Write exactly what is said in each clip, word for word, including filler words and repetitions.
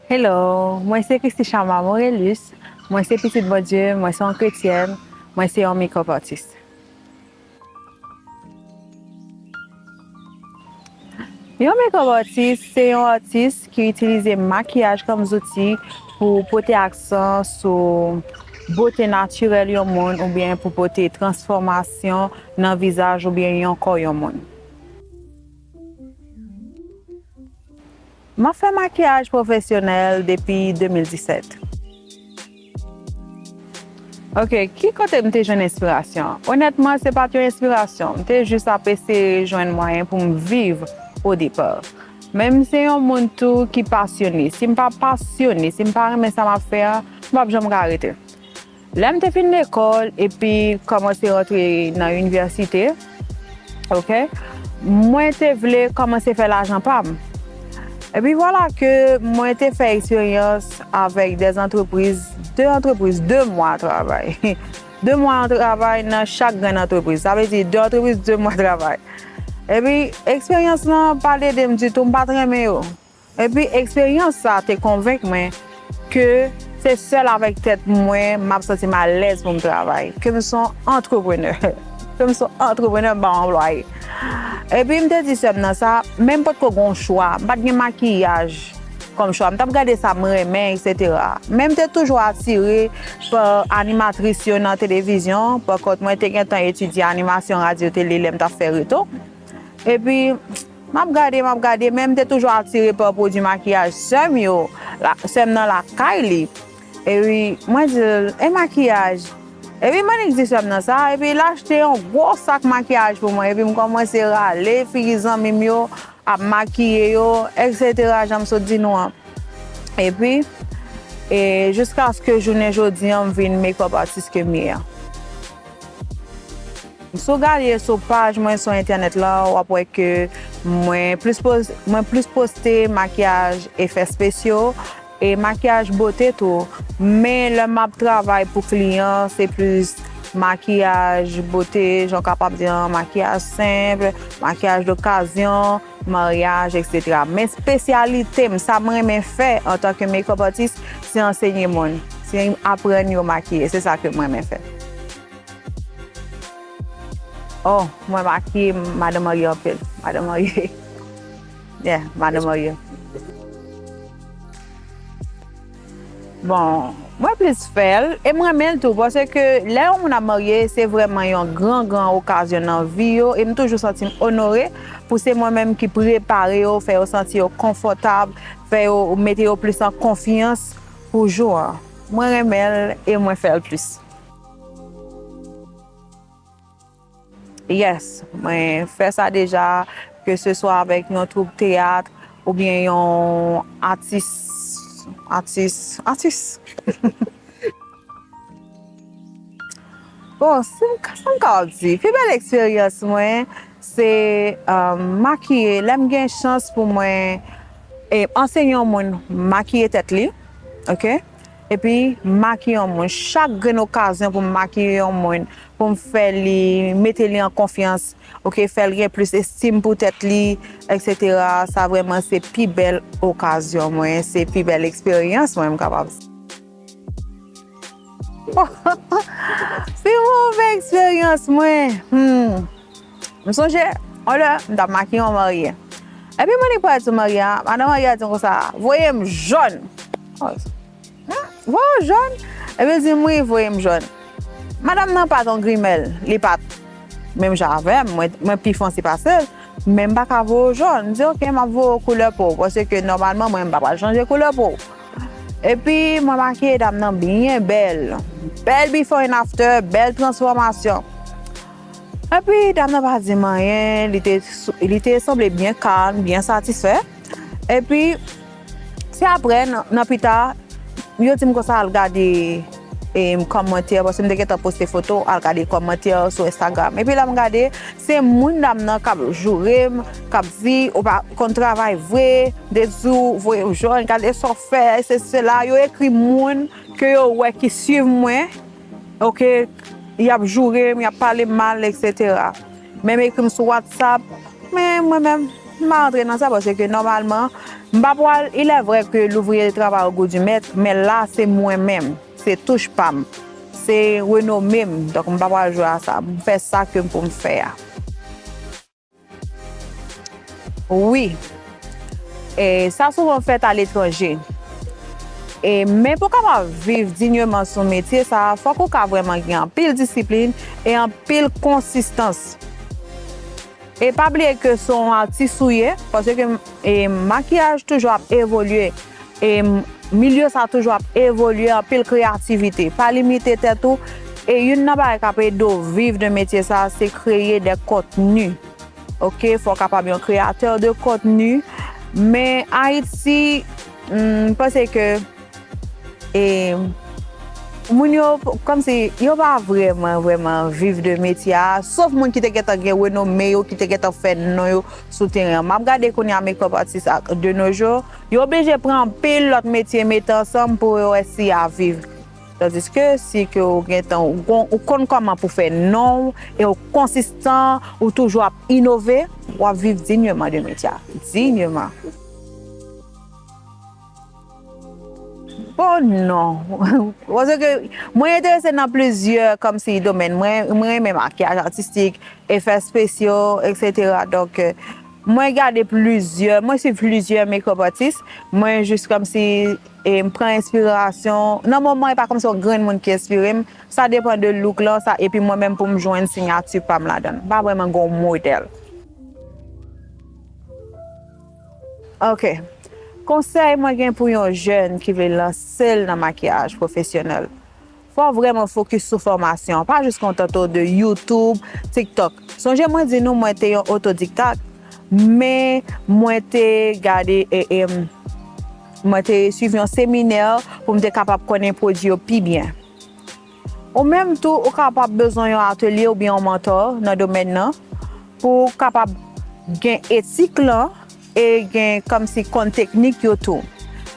Hello, mwen se Christy Chama Morelus, mwen se pitit Bondye, mwen se yon kretyèn, mwen se yon makeup artist. Yon makeup artist se yon atis ki itilize makiyaj kòm zouti pou pote aksan sou bote natirèl yon moun oubyen pou pote transfòmasyon nan vizaj oubyen yon kò yon moun. M ap fè makiyaj pwofesyonèl depi de mil disèt. Ok, ki kote m te jwenn enspirasyon? Onètman, se pa t yon enspirasyon. M te jis ap eseye jwenn mwayen pou m viv o depa. Men m se yon moun tou ki pasyone. Si m pa pasyone, si m pa renmen sa m ap fè a, m p ap janm ka rete. Lè m te fin lekòl epi kòmanse rantre nan inivèsite, ok, mwen te vle kòmanse fè lajan pa m. Epi vwala ke mwen te fè eksperyans avèk de antrepriz, de antrepriz, de mwa travay. De mwa travay nan chak grenn antrepriz. Sa vle di de antrepriz, de mwa travay. Epi eksperyans lan pa t ede m ditou, m pa t renmen yo. Epi eksperyans sa te konvenk mwen ke se sèl avèk tèt mwen m ap santi m alèz pou m travay, ke m se yon antreprenè. Ke m se yon antreprenè, m pa yon anplwaye. Epi m te di sè m nan sa, men m potko gen yon chwa, m pa t gen makiyaj kòm chwa. M t ap gade sa m renmen, etsetera. Men m te toujou atire pa animatris yo nan televizyon, pakont mwen te gentan etidye animasyon radyo tele lè m t ap fè reto. Epi, m ap gade, m ap gade, men m te toujou atire pa pwodui makiyaj sè m yo, la, sè m nan lakay li. Epi, mwen di l, "E makiyaj?" Epi, m annik di sè m nan sa, epi l achte yon gwo sak makiyaj pou mwen, epi m kòmanse rale figi zanmi m yo, ap makiye yo, etsetera, jan m sot di nou an. Epi, e jiskaske jounen jodi an, m vin makeup artist ke m ye a. Si w gade sou paj mwen sou entènèt la, w ap wè ke mwen plis pos-, mwen plis poste makiyaj efè spesyo e makiyaj bote tou. Men lè m ap travay pou kliyan, se plis makiyaj bote, jan w kapab di an, makiyaj senp, makiyaj dokazyon, maryaj, etsetera. Men espesyalite m, sa m renmen fè antanke makeup artist, se ansenye moun, se aprann yo makiye. Se sa ke m renmen fè. Oh, mwen makiye madan marye anpil. Madan marye. Yeah, madan marye. Bon, mwen plis fè l, e m renmen l tou, paske lè yon moun ap marye, se vrèman yon gran, gran okazyon nan vi yo, e m toujou santi m onore pou se mwen menm ki prepare yo, fè yo santi yo konfòtab, fè yo, mete yo plis an konfyans pou jou an. Mwen renmen l e mwen fè l plis. Yes, mwen fè sa deja, ke se swa avèk yon twoup teyat oubyen yon atis, atis, atis. Bon, sa m ka, sa m kapab di? Pi bèl eksperyans mwen, se, um, makiye. Lè m gen chans pou mwen, e, ansenye yon moun makiye tèt li, ok? Epi makiye yon moun. Chak grenn okazyon pou m makiye yon moun, pou m fè li, mete li an konfyans, ok, fè l gen plis estim pou tèt li, etsetera. Sa vrèman se pi bèl okazyon mwen, se pi bèl eksperyans mwen, m kapab di. Pi move eksperyans mwen. Hmm. M sonje, yon lè, m t ap makiye yon marye. Epi mwen li parèt sou marye a, madan marye a di m konsa, "Voye m jòn." Hmm, voye w jòn? Epi l di m, "Wi, voye m jòn." Madanm nan pa t yon grimèl, li pa t menm jan avè m, mwen, mwen pi fonse pase l, men m pa ka voye w jòn. M di, "Ok, m ap voye w koulè po w, paske nòmalman, mwen, m pa pral chanje koulè po w." Epi, mwen makiye dam nan byen bèl. Bèl before and after, bèl transfòmasyon. Epi, dam nan pa di m anyen, li te, li te sanble byen kalm, byen satisfè. Epi, se apre, nan, nan pita, yo di m konsa al gade, e, kòmantè, paske m te gentan poste foto, al gade kòmantè sou Instagram. Epi lè m gade, se moun dam nan k ap joure m, k ap di, "Ou pa konn travay vre, m te di w voye w jòn, gade sa w fè, se sela." Yo ekri moun ke yo wè ki swiv mwen, ok, y ap joure m, y ap pale m mal, etsetera. Menm ekri m sou WhatsApp, men mwen menm, m pa rantre nan sa, paske nòmalman, M pa pral, il est vrai que l'ouvrier travaille au goût du maître, men la, se mwen menm. Se touch pa m. Se renome m. Donk, m pa pral jwe a sa. M fè sa ke m pou m fè a. Wi. E sa souvan fèt aletranje. E, men pou w kapab viv dignement sou metye sa a, fòk ou ka vrèman gen anpil disiplin e anpil konsistans. E pa bliye ke se yon atis ou ye, paske, e, makiyaj toujou ap evolye. E, milye sa toujou ap evolye, anpil kreyativite. Pa limite tèt ou. E youn nan bagay k ap ede w viv de metye sa, se kreye de kontni. Oke, fò w kapab yon kreyatè de kontni. Men Ayiti, m panse ke, e, moun yo, kòmsi, yo pa vrèman, vrèman viv de metye a, sof moun ki te gentan gen renome yo, ki te gentan fè non yo sou teren an. M ap gade kounye a makeup artist ak de nos jours, yo oblije pran anpil lòt metye mete ansanm pou yo wè si y a viv. Tandiske si ke ou gentan, ou kon-, ou konn kòman pou fè non w, e ou konsistan, ou toujou ap inove, w ap viv dignement de metye a. Dignement. Bon, non. Paske mwen enterese nan plizyè, kòmsi, domèn. Mwen, mwen renmen makiyaj atistik, efè espesyal, etsetera. Donk, euh, mwen gade plizyè, mwen swiv plizyè makeup artist. Mwen jis kòmsi, e, m pran enspirasyon. Nan moman, e pa kòmsi yon grenn moun ki enspire m. Sa depann de look lan, sa, epi mwen menm pou m jwenn siyati pa m ladan l. M pa vrèman gen yon modèl. Ok. Konsèy mwen gen pou yon jèn ki vle lanse l nan makiyaj pwofesyonèl. Fò w vrèman fokis sou fòmasyon, pa jis kontante w de YouTube, TikTok. Sonje mwen di nou mwen te yon otodidakt, men mwen te gade, e, e, mwen te swiv yon seminè pou m te kapab konnen pwodui yo pi byen. Ou menm tou, ou kapab bezwen yon atelye oubyen yon mantò nan domèn nan pou w kapab gen etik lan e gen kòmsi konn teknik yo tou.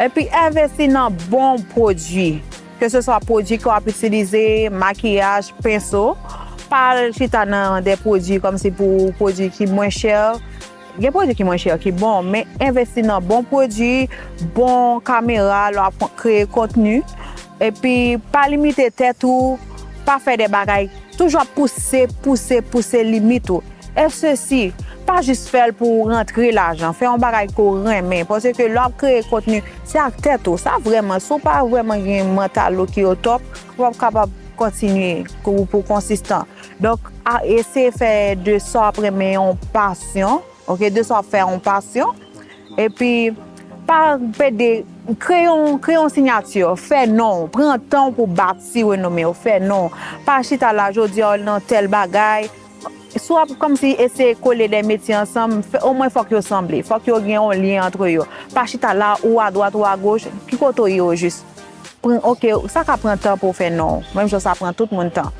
Epi envesti nan bon pwodui, ke se swa pwodui ke w ap itilize, makiyaj, penso. Pa al chita nan de pwodui kòmsi pou pwodui ki mwen chè. Gen pwodui ki mwen chè, ki bon, men envesti nan bon pwodui, bon kamera, lè w ap kreye kontni. Epi, pa limite tèt ou, pa fè de bagay, toujou ap pouse, pouse, pouse limit ou. E sesi, pa jis fè l pou w rantre lajan, fè yon bagay ke w renmen, paske lè w ap kreye kontni, se ak tèt ou, sa vrèman, si w pa vrèman gen mantal ou ki o top, ou p ap kapab kontinye pou, pou konsistan. Donk, a, eseye fè de sa w ap renmen yon pasyon, ok, de sa w ap fè yon pasyon. Epi, pa pede, kreye yon, kreye yon siyati, fè non w, pran tan w pou w bati renome w, fè non w. Pa chita la, jodi a w nan tèl bagay. Si w ap kòmsi eseye kole de metye ansanm, fè, omwen fòk yo sanble, fòk yo gen yon lyen antre yo. Pa chita la, ou adwat, ou agoch, ki kote w ye w jis? Pran, ok, sa ka pran tan pou w fè non w, menm jan sa pran tout moun tan.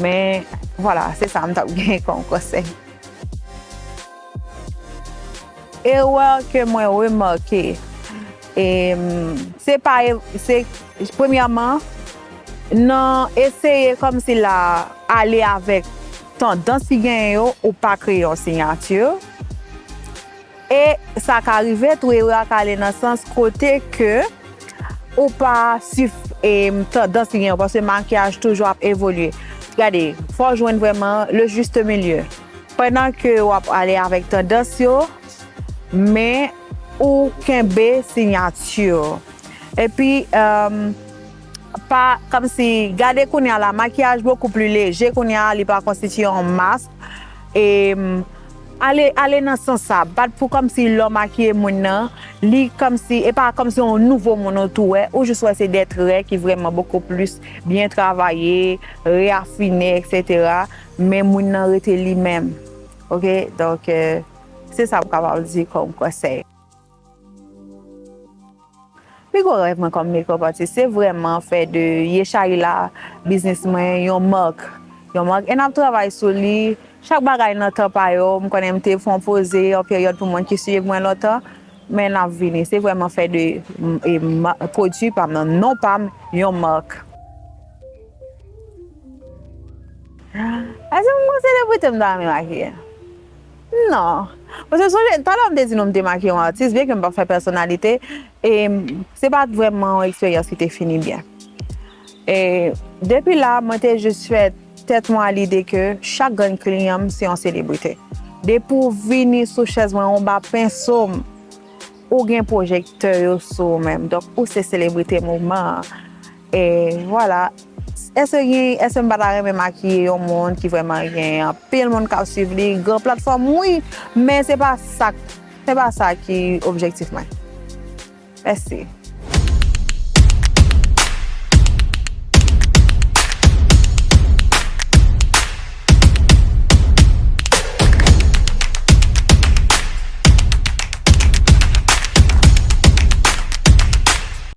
Men, vwala, se sa m t ap gen kòm konsèy. Erè ke mwen remake, e, se pa, se, premyèman, nan eseye kòmsi la ale avèk tandans ki genyen yo, ou pa kreye yon siyati. E sa ka rive tou, erè a ka ale nan sans kote ke ou pa swiv, e, tandans ki genyen, paske makiyaj toujou ap evolye. Gade, fò w jwenn vrèman le juste milieu. Pandan ke w ap ale avèk tandans yo, men ou kenbe siyati. Epi, um, pa, kòmsi, gade kounye a la, makiyaj bokou pli leje kounye a, li pa konstitiye yon mask. E, ale, ale nan sans sa, pa t pou kòmsi lè w makiye moun nan, li kòmsi, e pa kòmsi yon nouvo moun ou tou wè, ou jis wè se de trè ki vrèman bokou plis byen travaye, rafine, etsetera. Men moun nan rete li menm. Ok? Donk, euh, se sa m kapab di kòm konsèy. Pi gwo rèv mwen kòm makeup artist, se vrèman fè de Yeshaila, biznis mwen, yon mak. Yon mak. E n ap travay sou li. Chak bagay nan tan pa yo. M konnen m te fè yon poze, yon peryòd pou moun ki swiv mwen lontan. Men n ap vini. Se vrèman fè de, e, ma-, pwodui pa m nan, non pa m, yon mak. Èske m gon selebrite m ta renmen makiye? Non. Paske sonje, talè m te di nou m te makiye yon atis, byen ke m pa fè pèsonalite, e se pa t vrèman yon eksperyans ki te fini byen. E depi la, mwen te jis fè tèt mwen a lide ke chak grenn kliyan m se yon selebrite. Depi w vini sou chèz mwen, ou ba penso m, ou gen pwojektè yo sou ou menm. Donk, ou se selebrite mouvman an. E vwala. Èske gen, èske m pa ta renmen makiye yon moun ki vrèman gen anpil moun k ap swiv li, gran platfòm, wi, men se pa sa, se pa sa ki objektif mwen. Mèsi.